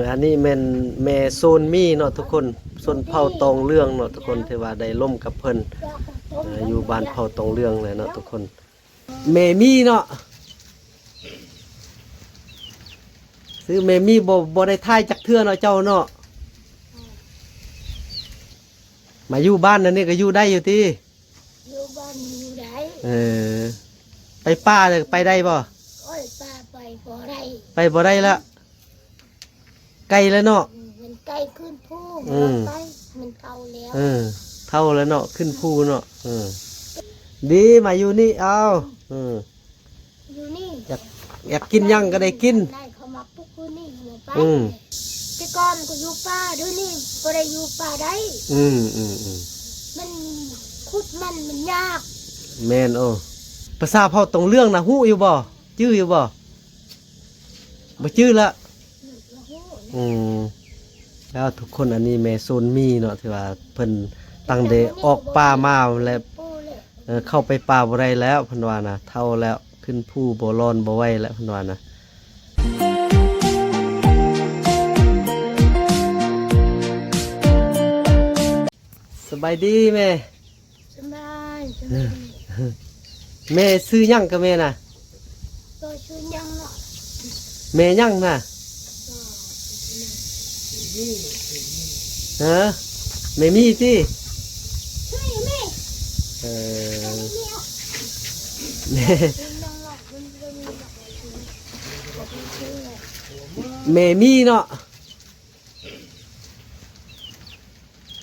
ອັນນີ້ແມ່ນແມ່ໂຊນມີເນາະທຸກຄົນ, ຊົນເຜົ່າຕອງເຫຼືອງເນາະທຸກຄົນ ທີ່ວ່າໄດ້ລົມກັບເພິ່ນ ເອີ ຢູ່ບ້ານເຜົ່າຕອງເຫຼືອງແຫຼະເນາະທຸກຄົນ. ແມ່ມີເນາະ ຊື່ແມ່ມີ ບໍ່ ບໍ່ໄດ້ຖ່າຍຈັກເທື່ອເນາະເຈົ້າເນາະ. ມາຢູ່ບ້ານອັນນີ້ກໍຢູ່ໄດ້ຢູ່ຕິ? ຢູ່ບ້ານຢູ່ໄດ້. ເອີ ໄປປ່າເລີຍ ໄປໄດ້ບໍ່? ໂອ້ຍ ປ່າໄປບໍ່ໄດ້. ໄປບໍ່ໄດ້ລະ? ໄກແລ້ວເນາະ. ອືມ ມັນໄກຂຶ້ນພູ ອືມ ໄປ ມັນເຖົ້າແລ້ວ. ເອີ ເຖົ້າແລ້ວເນາະ ຂຶ້ນພູເນາະ. ເອີ ດີ ມາຢູ່ນີ້ ເອົາ ເອີ ຢູ່ນີ້ ຢາກ ຢາກກິນຫຍັງກໍໄດ້ກິນ. ໄດ້ເຂົ້າມາປຸກຢູ່ນີ້ ເຂົ້າມາໄປ. ອືມ ແຕ່ກ່ອນກໍຢູ່ປ່າ ດຽວນີ້ບໍ່ໄດ້ຢູ່ປ່າໄດ້. ອືມ ອືມ ອືມ ມັນຂຸດມັນ ມັນຍາກ. ແມ່ນ. ໂອ້ ພາສາເຜົ່າຕອງເຫຼືອງນະ ຮູ້ຢູ່ບໍ່? ຈື່ຢູ່ບໍ່? ບໍ່ຈື່ລະ. ອືມ ບໍ່ຮູ້. ອືມ ແລ້ວທຸກຄົນ ອັນນີ້ແມ່ໂຊນມີເນາະ ທີ່ວ່າເພິ່ນຕັ້ງແຕ່ອອກປ່າມາແລ້ວ ເອີ ເຂົ້າໄປປ່າບໍ່ໄດ້ແລ້ວ ເພິ່ນວ່ານະ ເຖົ້າແລ້ວ ຂຶ້ນພູບໍ່ລອນບໍ່ໄຫວແລ້ວ ເພິ່ນວ່ານະ. ສະບາຍດີແມ່. ສະບາຍ ສະບາຍ. ແມ່ຊື່ຫຍັງກະແມ່ນະ? ບໍ່ຊື່ຫຍັງເນາະ. ແມ່ຫຍັງນະ? ຮະ? ແມ່ມີຕິ? ເອີ ແມ່ມີເນາະ.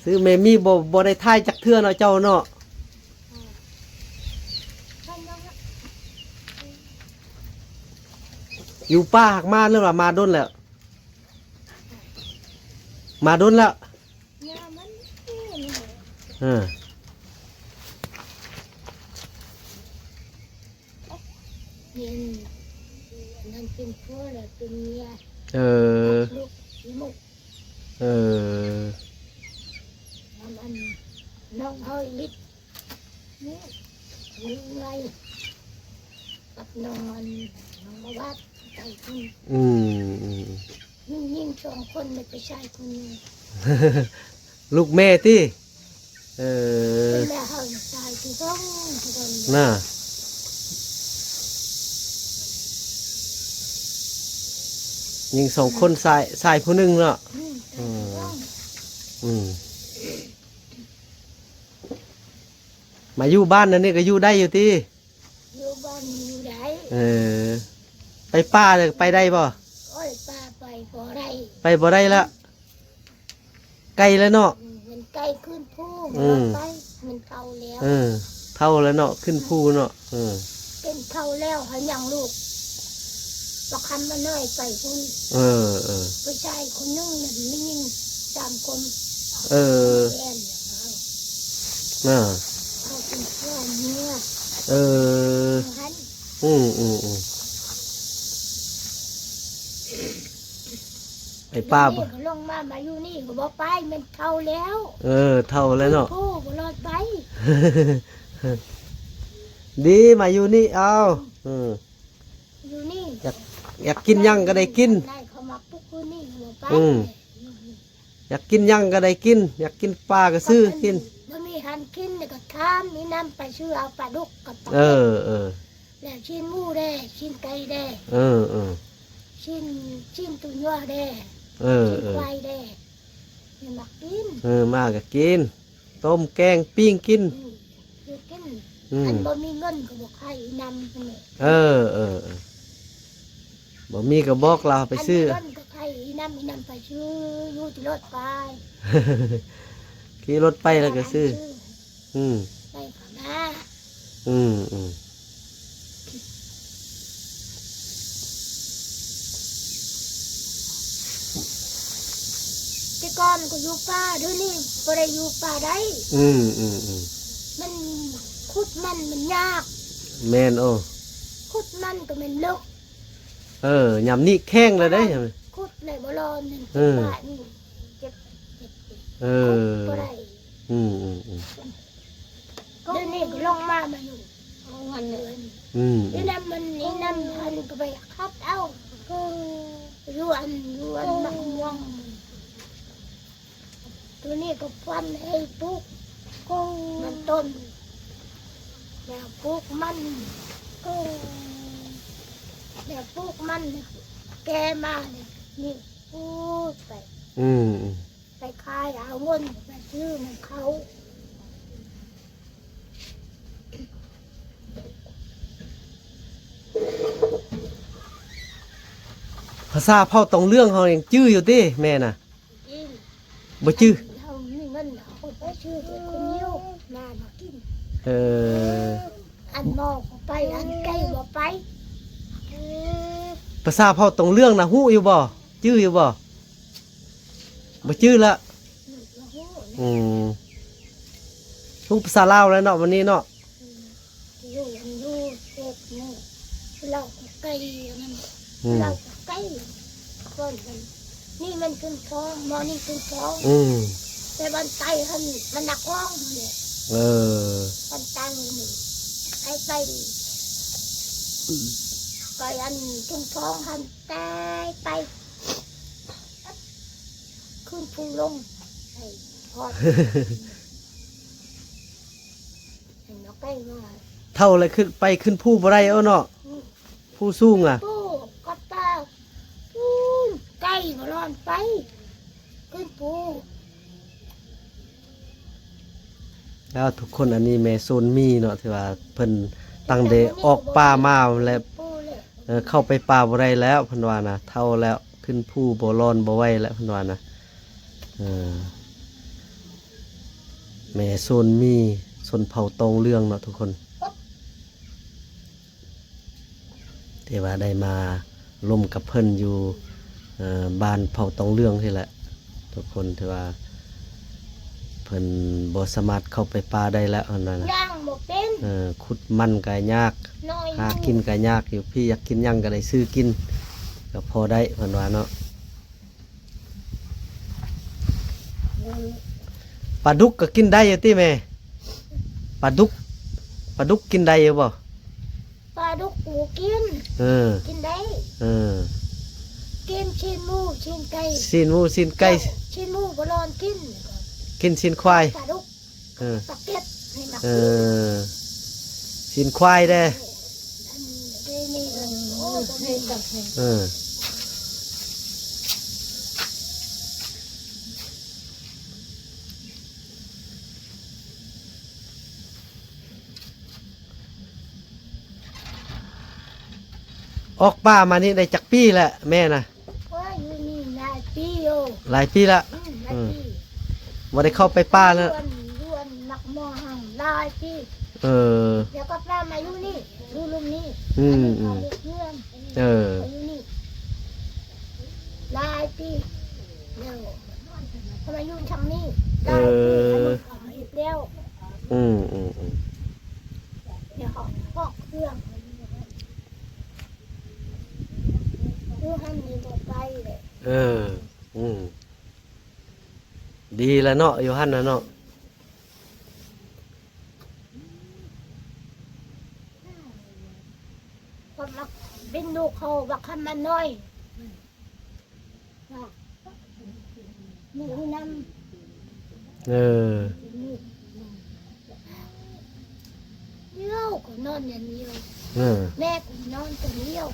ຊື່ແມ່ມີ ບໍ່ ບໍ່ໄດ້ຖ່າຍຈັກເທື່ອເນາະເຈົ້າເນາະ. ຢູ່ປ່າຫາກມາ ຫຼືວ່າມາດົນແລ້ວ? ມາດົນແລ້ວ. ເອີ ເປັນ ອັນນັ້ນເປັນຜົວແລ້ວເປັນເມຍ. ເອີ ລູກ ເອີ ອັນ ອັນນ້ອງເຮົາອີລິດນີ້ ມີໄງກັບນ້ອງ ອັນ ນ້ອງມາວາດໄປພຸ້ນ. ອືມ ອືມ ມີຍິງສອງຄົນ ແລ້ວຜູ້ຊາຍຄົນໜຶ່ງ. ລູກແມ່ຕິ? ເອີ ເພິ່ນແລ້ວເຮົາຊາຍທີ່ສອງຄົນນະ ຍິງສອງຄົນ ຊາຍ ຊາຍຜູ້ໜຶ່ງເນາະ. ອືມ ອືມ ອືມ ມາຢູ່ບ້ານອັນນີ້ກໍຢູ່ໄດ້ຢູ່ຕິ? ຢູ່ບ້ານຢູ່ໄດ້. ເອີ ໄປປ່າເລີຍ ໄປໄດ້ບໍ່? ໂອ້ຍ ປ່າໄປບໍ່ໄດ້. ໄປບໍ່ໄດ້ລະ? ໄກແລ້ວເນາະ. ອືມ ມັນໄກຂຶ້ນພູ ອືມ ມັນໄປ ມັນເຖົ້າແລ້ວ. ເອີ ເຖົ້າແລ້ວເນາະ ຂຶ້ນພູເນາະ. ເອີ ເປັນເຖົ້າແລ້ວ ຫາຍັງລູກ ບັກຄຳມານ້ອຍໄປພຸ້ນ. ເອີ ເອີ ຜູ້ຊາຍຄົນໜຶ່ງ ແລ້ວມີຍິງສາມຄົນ. ເອີ ແມ່ນ ນະ ເຂົາເປັນຜົວເມຍ. ເອີ ອືມ ອືມ ອືມ ໄປປ່າ ດຽວນີ້ກໍລົງມາ ມາຢູ່ນີ້ກໍບໍ່ໄປ ແມ່ນເຖົ້າແລ້ວ. ເອີ ເຖົ້າແລ້ວເນາະ ຜູ້ບໍ່ລອດໄປ. ດີ ມາຢູ່ນີ້ ເອົາ ເອີ ຢູ່ນີ້ ຢາກ ຢາກກິນຫຍັງກໍໄດ້ກິນ. ໄດ້ເຂົ້າມາປຸກຢູ່ນີ້ ເຂົ້າມາໄປ. ອືມ ຢາກກິນຫຍັງກໍໄດ້ກິນ ຢາກກິນປາກໍຊື້ກິນ. ບໍ່ມີຫຍັງກິນ ແລ້ວກໍຖາມອີ່ນ້ຳໄປຊື້ເອົາປາດຸກກັບປາ. ເອີ ເອີ ແລ້ວຊີ້ນໝູແດ່ ຊີ້ນໄກ່ແດ່. ເອີ ເອີ ຊີ້ນ ຊີ້ນຕຸ່ນງົວແດ່. ເອີ ຊີ້ນ ເອີ ຄວາຍແດ່ ມັກກິນ. ເອີ ມາກໍກິນ ຕົ້ມ ແກງ ປີ້ງກິນ. ອືມ ກິນ. ອືມ ຄັນບໍ່ມີເງິນກໍບໍ່ຂາຍອີ່ນ້ຳຫັ້ນແຫຼະ. ເອີ ເອີ ເອີ ບໍ່ມີກໍບອກລາວໄປຊື້. ຄັນມີເງິນກໍຂາຍອີ່ນ້ຳ ອີ່ນ້ຳໄປຊື້ ຢູ່ທີ່ລົດໄປ ຂີ່ລົດໄປແລ້ວກໍຊື້. ອືມ ໄປກໍມາ. ອືມ ອືມ ແຕ່ກ່ອນກໍຢູ່ປ່າ ດຽວນີ້ບໍ່ໄດ້ຢູ່ປ່າໄດ້. ອືມ ອືມ ອືມ ມັນ ຂຸດມັນ ມັນຍາກ. ແມ່ນ. ໂອ້ ຂຸດມັນກໍແມ່ນເລິກ. ເອີ ຍາມນີ້ແຂງແລ້ວເດ້ ຂຸດແລ້ວບໍ່ລອນ. ເອີ ເຈັບ ເຈັບ ເອີ ຂຸດບໍ່ໄດ້. ອືມ ອືມ ອືມ ດຽວນີ້ກໍລົງມາ ມາຢູ່ເຮືອນເລີຍ. ອືມ ອີ່ນ້ຳມັນ ອີ່ນ້ຳມັນກໍໄປຂັດເອົາ ຢູ່ອັນ ຢູ່ອັນ ຕົວນີ້ກໍຟັນໃຫ້ປູກ ມັນຕົ້ນ ແລ້ວປູກມັນ ແລ້ວປູກມັນ ແກ່ມານີ້ ນີ້ ປູກໄປ ອືມ ໄປຂາຍເອົາເງິນໄປຊື້ນຳເຂົາ. ພາສາເຜົ່າຕອງເລື່ອງເຮົາຍັງຈື່ຢູ່ຕິແມ່ນະ? ບໍ່ຈື່. ເຮົາມີເງິນເຮົາກໍໄປຊື້ແຕ່ເຂົ້າໜຽວມາ ມາກິນ. ເອີ ອັນໝໍກໍໄປ ອັນໄກ່ບໍ່ໄປ. ພາສາເຜົ່າຕອງເລື່ອງນະ ຮູ້ຢູ່ບໍ່? ຈື່ຢູ່ບໍ່? ບໍ່ຈື່ລະ. ອືມ ຮູ້ພາສາລາວແລ້ວເນາະ ວັນນີ້ເນາະ. ຢູ່ ຢູ່ເຂດນີ້ ລາວກໍໄກອັນນັ້ນ ອືມ ລາວກໍໄກ ກ່ອນມັນ ນີ້ມັນຂຶ້ນທ້ອງ ໝໍນີ້ຂຶ້ນທ້ອງ ອືມ ແຕ່ບ້ານໃຕ້ຫັ້ນມັນນະຄອນນີ້. ເອີ ບ້ານໃຕ້ນີ້ ໄປ ໄປ ໄປອັນຂຶ້ນທ້ອງຫັ້ນ ແຕ່ໄປ ຂຶ້ນພູລົງໃຫ້ຮອດ ເຫັນບໍ່ ໄກວ່າ ເຖົ້າແລ້ວຂຶ້ນໄປຂຶ້ນພູບໍ່ໄດ້ເອົາເນາະ. ອືມ ພູສູງອະ ປູກກັບຕາ ປູນ ໄກບໍ່ລອນໄປ ຂຶ້ນພູ. ແລ້ວທຸກຄົນ ອັນນີ້ແມ່ໂຊນມີເນາະ ທີ່ວ່າເພິ່ນຕັ້ງແຕ່ອອກປ່າມາແລ້ວ ເອີ ເຂົ້າໄປປ່າບໍ່ໄດ້ແລ້ວ ເພິ່ນວ່ານະ ເຖົ້າແລ້ວ ຂຶ້ນພູບໍ່ລອນບໍ່ໄຫວແລ້ວ ເພິ່ນວ່ານະ. ເອີ ແມ່ໂຊນມີ ຊົນເຜົ່າຕອງເລື່ອງເນາະທຸກຄົນ ທີ່ວ່າໄດ້ມາລົມກັບເພິ່ນຢູ່ ເອີ ບ້ານເຜົ່າຕອງເລື່ອງນີ້ແຫຼະທຸກຄົນ ທີ່ວ່າເພິ່ນບໍ່ສາມາດເຂົ້າໄປປ່າໄດ້ແລ້ວ ອັນນັ້ນນະ ຍ່າງບໍ່ເປັນ ເອີ ຂຸດມັນກະຍາກ ໜ້ອຍ ຫາກິນກະຍາກຢູ່ ພີ່ຢາກກິນຫຍັງກະໄດ້ຊື້ກິນ ກະພໍໄດ້ ເພິ່ນວ່າເນາະ. ປາດຸກກໍກິນໄດ້ຢູ່ຕິແມ່? ປາດຸກ ປາດຸກກິນໄດ້ຢູ່ບໍ່? ປາດຸກບໍ່ກິນ. ເອີ ກິນໄດ້. ເອີ ກິນຊີ້ນໝູ ຊີ້ນໄກ່. ຊີ້ນໝູ ຊີ້ນໄກ່. ຊີ້ນໝູບໍ່ລອນກິນ. ກິນຊີ້ນຄວາຍ. ປາດຸກ. ເອີ ປາເກັດໃຫ້ມັກ ເອີ ຊີ້ນຄວາຍເດ້. ເອີ ອອກປ່າມານີ້ໄດ້ຈັກປີແລ້ວແມ່ນະ? ໂອ້ຍ ຢູ່ນີ້ຫຼາຍປີຢູ່. ຫຼາຍປີລະ. ອືມ ຫຼາຍປີ. ອືມ ບໍ່ໄດ້ເຂົ້າໄປປ່າແລ້ວ. ຢູ່ອັນ ຢູ່ອັນໝາກມ່ວງຫັ້ນຫຼາຍປີ. ເອີ ແລ້ວກໍມາ ມາຢູ່ນີ້ ຢູ່ລຸ່ມນີ້. ອືມ ອັນນີ້ ອືມ ເຮັດເຮືອນ. ເອີ ຢູ່ນີ້ຫຼາຍປີແລ້ວ. ກໍມາຢູ່ທາງນີ້ຫຼາຍປີ. ເອີ ອັນນີ້ກໍເຮັດແລ້ວ. ອືມ ອືມ ອືມ ດຽວເຮົາປອກເຄື່ອງ. ຢູ່ຫັ້ນນີ້ບໍ່ໄປເລີຍ. ເອີ ອືມ ດີລະເນາະ ຢູ່ຫັ້ນນະເນາະ. ເປັນລູກເຂົາບັກຄຳມານ້ອຍ. ມີນຳ. ເອີ ດຽວກໍນອນຢ່າງດຽວ. ເອີ ແມ່ກໍນອນຄົນດຽວ.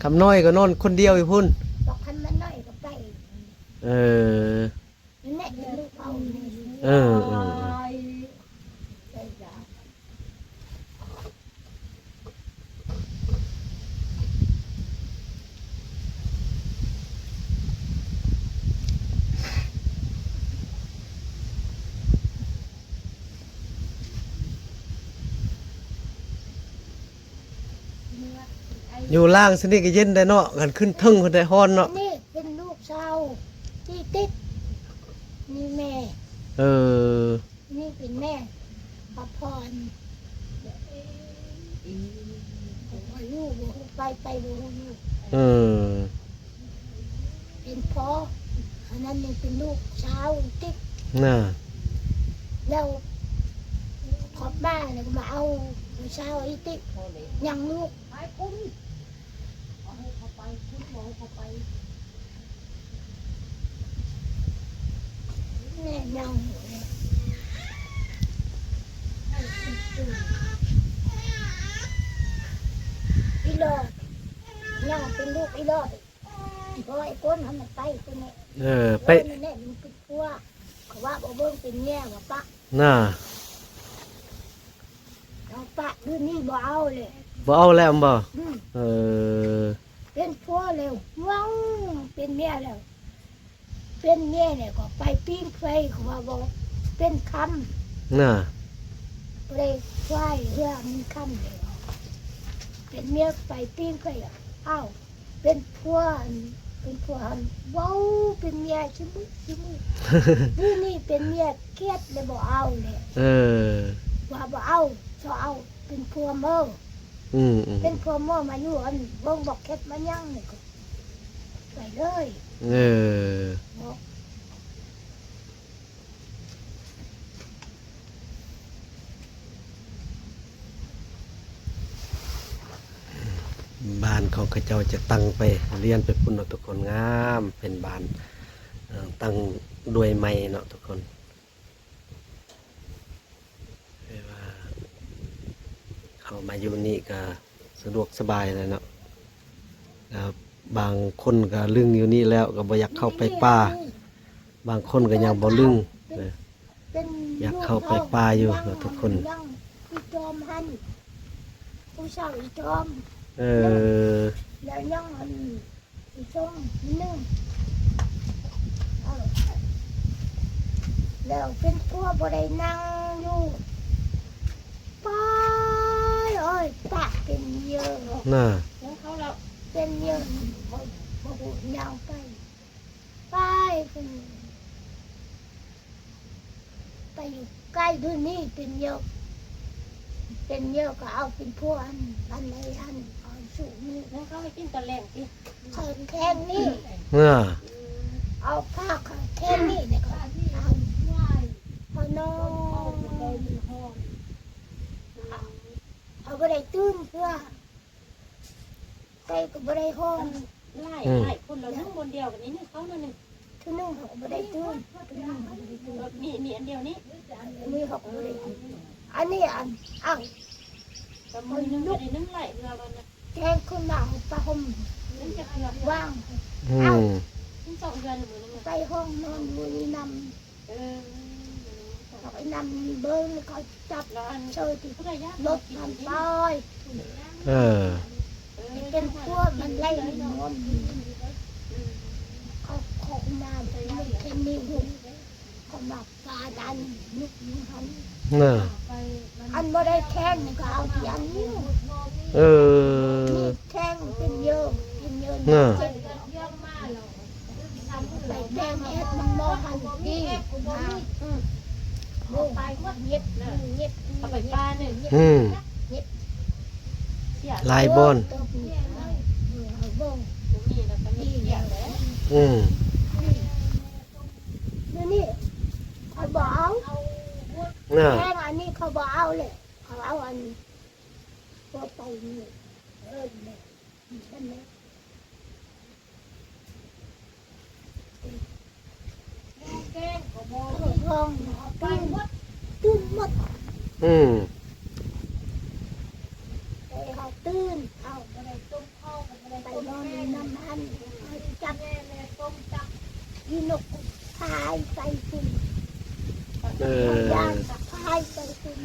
ຄຳນ້ອຍກໍນອນຄົນດຽວຢູ່ພຸ້ນ. ບັກຄຳມານ້ອຍກໍໄປ. ເອີ ແມ່ເປັນລູກເຂົາ. ເອີ ເອີ ເອີ. ຢູ່ລ່າງຊັ້ນນີ້ກໍເຢັນໄດ໋ເນາະ, ຄັນຂຶ້ນເທິງພຸ້ນໄດ໋ຮ້ອນເນາະ. ນີ້ເປັນລູກສາວທີ່ຕິດ ນີ້ແມ່. ເອີ. ນີ້ເປັນແມ່ ປະພອນ ອາຍຸບໍ່ຮູ້ໄປ ໄປບໍ່ຮູ້. ເອີ ເປັນພໍ່. ອັນນັ້ນນີ້ເປັນລູກສາວອີກຕິ ນະ ແລ້ວຂອບມາແລ້ວກໍມາເອົາຜູ້ສາວອີກຕິ ຍັງລູກ. ຍັງ ອີຫຼ້ອຍ ຍັງເປັນລູກອີຫຼ້ອຍ ບໍ່ໃຫ້ຄົນໃຫ້ມັນໄປຄົນນີ້ ເອີ ໄປ ເອີ ນັ້ນແຫຼະ ມັນເປັນຜົວ ເຂົາວ່າບໍ່ເບິ່ງເປັນເມຍວ່າປະ ນ່າ ເອົາປະ ດຽວນີ້ບໍ່ເອົາແລ້ວ ບໍ່ເອົາແລ້ວແມ່ນບໍ່? ອືມ ເອີ ເປັນຜົວແລ້ວຫວງ ເປັນເມຍແລ້ວ ເປັນເມຍແລ້ວກໍໄປປີ້ງໄຟ ເຂົາວ່າບໍ່ເປັນຄຳ ນ່າ ບໍ່ໄດ້ຄວາຍເຮືອມີຄຳແລ້ວ ເປັນເມຍໄປປີ້ງໄຟ ອ້າວ ເປັນຜົວ ເປັນຜົວຫັ້ນເວົ້າເປັນເມຍຊຸມື້ ຊຸມື້ ດຽວນີ້ເປັນເມຍຄຽດແລ້ວບໍ່ເອົາແລ້ວ ເອີ ວ່າບໍ່ເອົາ ຊໍເອົາ ເປັນຜົວເມີ ອືມໆ ເປັນຜົວເມີ ມາຢູ່ອັນເບິ່ງບໍ່ເຄັດມາຫຍັງນີ້ກໍໄປເລີຍ ເອີ ເນາະ. ບ້ານຂອງເຂົາເຈົ້າຈະຕັ້ງໄປລຽນໄປພຸ້ນເນາະທຸກຄົນ ງາມ ເປັນບ້ານ ເອີ ຕັ້ງດ້ວຍໄມ້ເນາະທຸກຄົນ ແຕ່ວ່າເຂົ້າມາຢູ່ນີ້ກໍ ສະດວກສະບາຍແຫຼະເນາະ ແລ້ວບາງຄົນກໍລຶ້ງຢູ່ນີ້ແລ້ວ ກໍບໍ່ຢາກເຂົ້າໄປປ່າ ບາງຄົນກໍຍັງບໍ່ລຶ້ງ ເປັນ ເອີ ເປັນ ຢາກເຂົ້າໄປປ່າຢູ່ເນາະທຸກຄົນ ຍັງອີຈອມຫັ້ນ ຜູ້ສາວອີຈອມ ເອີ ແລ້ວຍັງອັນ ອີກຊ່ອງໜຶ່ງ ເອີ ແລ້ວເປັນຜົວບໍ່ໄດ້ນັ່ງຢູ່ ໄປ ໂອ້ຍ ປະເປັນເຍອະ ນ່າ ເປັນເຍອະ ບໍ່ ບໍ່ຮູ້ຫຍັງໄປ ໄປ ເປັນ ໄປຢູ່ໃກ້ເດີນີ້ ເປັນເຍອະ ເປັນເຍອະກໍເອົາເປັນຜົວ ອັນ ອັນໃດຫັ້ນ ເອົາສູ່ນີ້ ແລ້ວເຂົາໃຫ້ກິນຕອນແລງຕິ ເຂົາແທງນີ້ ເອີ ເອົາຜ້າເຂົາແທງນີ້ ແລ້ວກໍເອົາ ເອົານອນ ເຂົາບໍ່ໄດ້ຕື່ນເທື່ອ. ໄກ່ກໍບໍ່ໄດ້ຮ້ອງ ຫຼາຍ ອືມ ຫຼາຍຄົນແລ້ວ ໜຶ່ງບ່ອນດຽວກັນນີ້ ເຂົານັ້ນນີ້ ເທື່ອໜຶ່ງເຂົາກໍບໍ່ໄດ້ຕື່ນ ເທື່ອໜຶ່ງເຂົາກໍບໍ່ໄດ້ຕື່ນ ມີ ມີອັນດຽວນີ້ ອັນນີ້ເຂົາກໍບໍ່ໄດ້ຕື່ນ ອັນນີ້ອັນ ອ້າວ ກໍມື້ໜຶ່ງກໍໄດ້ໜຶ່ງຫຼາຍເທື່ອແລ້ວນະ ແຈ້ງຂຶ້ນມາເອົາຜ້າຫົ່ມ ມັນຈະເຄືອ ວາງ ອືມ ອ້າວ ມັນສອງເທື່ອມື້ໜຶ່ງ ໄປຫ້ອງນອນມື້ນີ້ນຳ ເອີ ເຂົາໄປນຳເບິ່ງ ເຂົາຈັບເຊີທີ່ລົດນຳໄປ ເອີ ເປັນພວກມັນໄລ່ມັນ ເຂົາ ເຂົາມາແຄ່ນີ້ ເຂົາມາຟາດອັນລູກນີ້ຫັ້ນ ເອີ ອັນບໍ່ໄດ້ແທງນີ້ກໍເອົາທີ່ອັນນີ້ ເອີ ແທງເປັນເຍີ ເປັນເຍີ ເອີ ໄປແບ່ງເຮັດມັນບໍ່ທັນດີ ອືມ ໂອ້ ເຫຍິບ ເຫຍິບ ເຫຍິບ ອືມ ເຫຍິບ ຫຼາຍບ່ອນ ເອີ ເບິ່ງ ອືມ ດຽວນີ້ເຂົາບໍ່ເອົາ ນະ ແຕ່ອັນນີ້ເຂົາບໍ່ເອົາແຫຼະ ເຂົາເອົາອັນ ຕົວໄປນີ້ ເອີ ແມ່ນ ແກງກໍບໍ່ ຫ້ອງ ຕື່ນ ຕື່ນໝົດ ອືມ ແຕ່ເຮົາຕື່ນ ເຮົາບໍ່ໄດ້ຕົ້ມເຂົ້າ ບໍ່ໄດ້ ໄປນອນນຳຫັ້ນ ຈັບ ແມ່ນ ແມ່ນ ຕົ້ມຈັບ ອີນົກພາຍໄປພຸ້ນ ເອີ ຢ້ານພາຍໄປພຸ້ນ.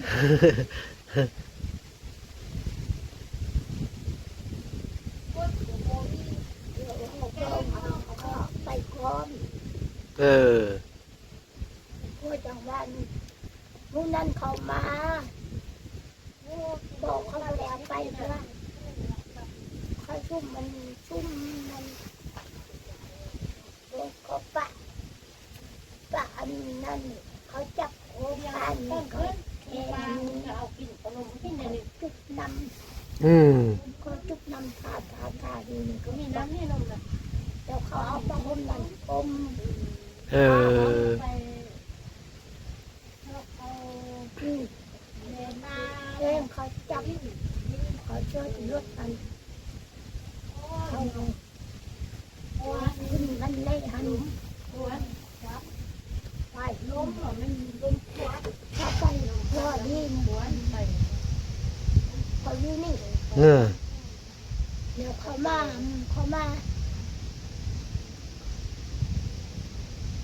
ໄປກ່ອນ ເອີ ພວກຈັງຫວັດມື້ນັ້ນເຂົາມາ ບອກເຂົາບໍ່ໄດ້ເອົາໄປເທື່ອ ເຂົາຊຸມມັນ ຊຸມມັນ ເຂົາປະ ປະອັນນັ້ນ ເຂົາຈັບໂອການນີ້ ເຂົາແທງນີ້ ເຂົາຈຸບນ້ຳ ອືມ ເຂົາຈຸບນ້ຳທາ ທາ ທາຢູ່ນີ້ ເຂົາມີນ້ຳໃຫ້ນົມນະ ແລ້ວເຂົາເອົາຜ້າຫົ່ມນັ້ນຫົ່ມ ເອີ ອືມ ແມ່ນເຂົາຈັບ ເຂົາຊ່ວຍລົດຫັ້ນ ເຂົາ ເຂົາຂຶ້ນມັນໄດ້ຫັ້ນ ໄປລົມ ເອີ ແລ້ວເຂົາມາ ເຂົາມາ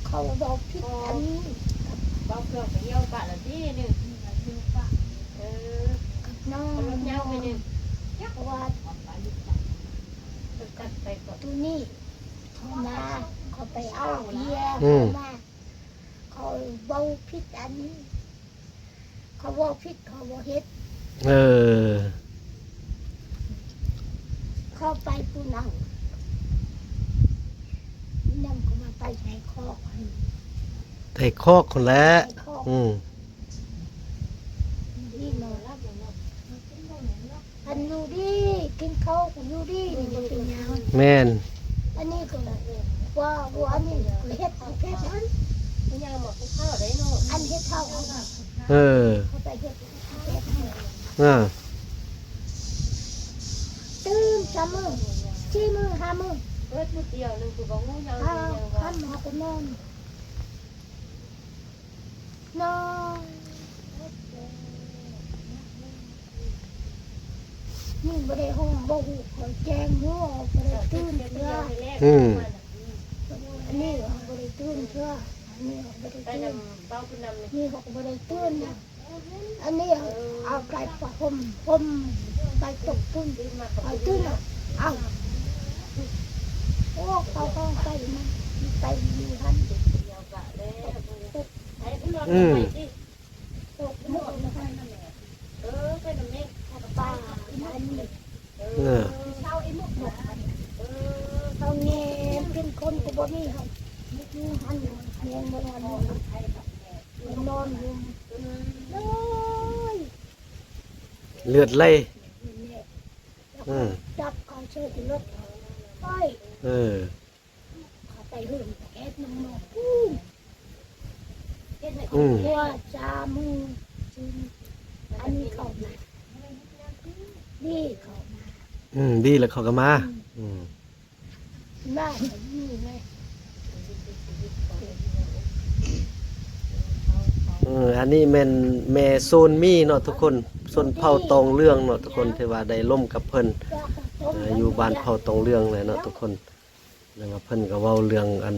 ເຂົາເວົ້າຜິດອັນນີ້ ເວົ້າເຄື່ອງໄປຢ້ຽວປະລະຕິໜຶ່ງ ເອີ ກັບນ້ອງ ເອົາລົດຍາວໄປໜຶ່ງ ເພາະວ່າ ເຂົາກັດໄປກ່ອນ ໂຕນີ້ ເຂົາມາ ເຂົາໄປເອົາເບຍ ອືມ ເຂົາມາ ເຂົາເວົ້າຜິດອັນນີ້ ເຂົາເວົ້າຜິດ ເຂົາບໍ່ເຮັດ ເອີ ເຂົາໄປຜູ້ນັ້ນ ນຳເຂົາມາໄປໃສ່ຄອກ ໃສ່ຄອກພຸ້ນແຫຼະ ໃສ່ຄອກ ອືມ ດີເນາະ ອັນຢູ່ດີ ກິນເຂົ້າກໍຢູ່ດີ ນີ້ບໍ່ເປັນຫຍັງ ແມ່ນ ອັນນີ້ກໍວ່າ ວ່າອັນນີ້ກໍເຮັດ ເຮັດອັນ ອັນເຮັດເຂົ້າ ເອີ ເຂົາໄປເຮັດ ເຮັດ ເອີ ຕື່ນສາມມື້ ສີ່ມື້ ຫ້າມື້ ເບິດມື້ດຽວໜຶ່ງ ຄືບໍ່ຮູ້ຫຍັງ ຫາ ຫຍັງວ່າ ຄ່ຳເຮົາກໍນອນ ນອນ ນີ້ບໍ່ໄດ້ຮ້ອງ ບໍ່ຮູ້ ຂ້ອຍແຈ້ງຫູ ບໍ່ໄດ້ຕື່ນເທື່ອ ອືມ ອັນນີ້ບໍ່ໄດ້ຕື່ນເທື່ອ ອັນນີ້ບໍ່ໄດ້ຕື່ນ ນີ້ກໍບໍ່ໄດ້ຕື່ນນະ ອັນນີ້ເອົາໄປປະຫົ່ມ ຫົ່ມໄປຕົກປຸ້ນ ເອົາຕື່ນ ເອົາ ໂອ້ ເຂົາກໍໄປ ໄປຢູ່ຫັ້ນ ອືມ ເອີ ເຂົາແງ່ເປັນຄົນກໍບໍ່ມີ ເຮົາຢູ່ຫັ້ນ ແມ່ນບໍ່ນອນ ນອນຢູ່ ເລືອດໄຫຼ ອືມ ຈັບເຂົາໃສ່ລົດ ໄປ ເອີ ເຂົາໄປເຮືອນເຮັດນຳໝໍພຸ້ນ ເຮັດໃຫ້ຄອບຄົວ ອືມ ສາມມື້ ອັນນີ້ເຂົາມາ ດີເຂົາມາ ອືມ ດີແລ້ວເຂົາກໍມາ ອືມ ອືມ ມາຢູ່ໄງ ເອີ ອັນນີ້ແມ່ນແມ່ໂຊນມີເນາະທຸກຄົນ ຊົນເຜົ່າຕອງເຫຼືອງເນາະທຸກຄົນ ທີ່ວ່າໄດ້ລົມກັບເພິ່ນ ເອີ ຢູ່ບ້ານເຜົ່າຕອງເຫຼືອງແຫຼະເນາະທຸກຄົນ. ແລ້ວກໍເພິ່ນກໍເວົ້າເລື່ອງອັນ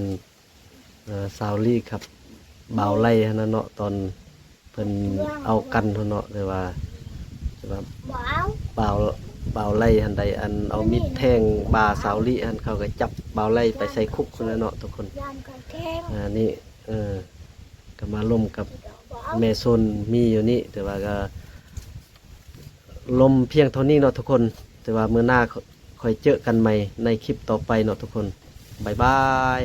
ເອີ ສາວລີກັບບ່າວໄລຫັ້ນນະເນາະ ຕອນເພິ່ນເອົາກັນຫັ້ນເນາະ ແຕ່ວ່າ ແຕ່ວ່າບ່າວ ບ່າວໄລຫັ້ນໄດ້ອັນເອົາມີດແທງບ່າສາວລີຫັ້ນ ເຂົາກໍຈັບບ່າວໄລໄປໃສ່ຄຸກພຸ້ນແຫຼະເນາະທຸກຄົນ. ອັນນີ້ ເອີ ກໍມາລົມກັບແມ່ຊົນມີຢູ່ນີ້ ແຕ່ວ່າກໍລົມພຽງເທົ່ານີ້ເນາະທຸກຄົນ ແຕ່ວ່າມື້ໜ້າ ຄ່ອຍເຈີກັນໃໝ່ໃນຄລິບຕໍ່ໄປເນາະທຸກຄົນ. ບາຍບາຍ.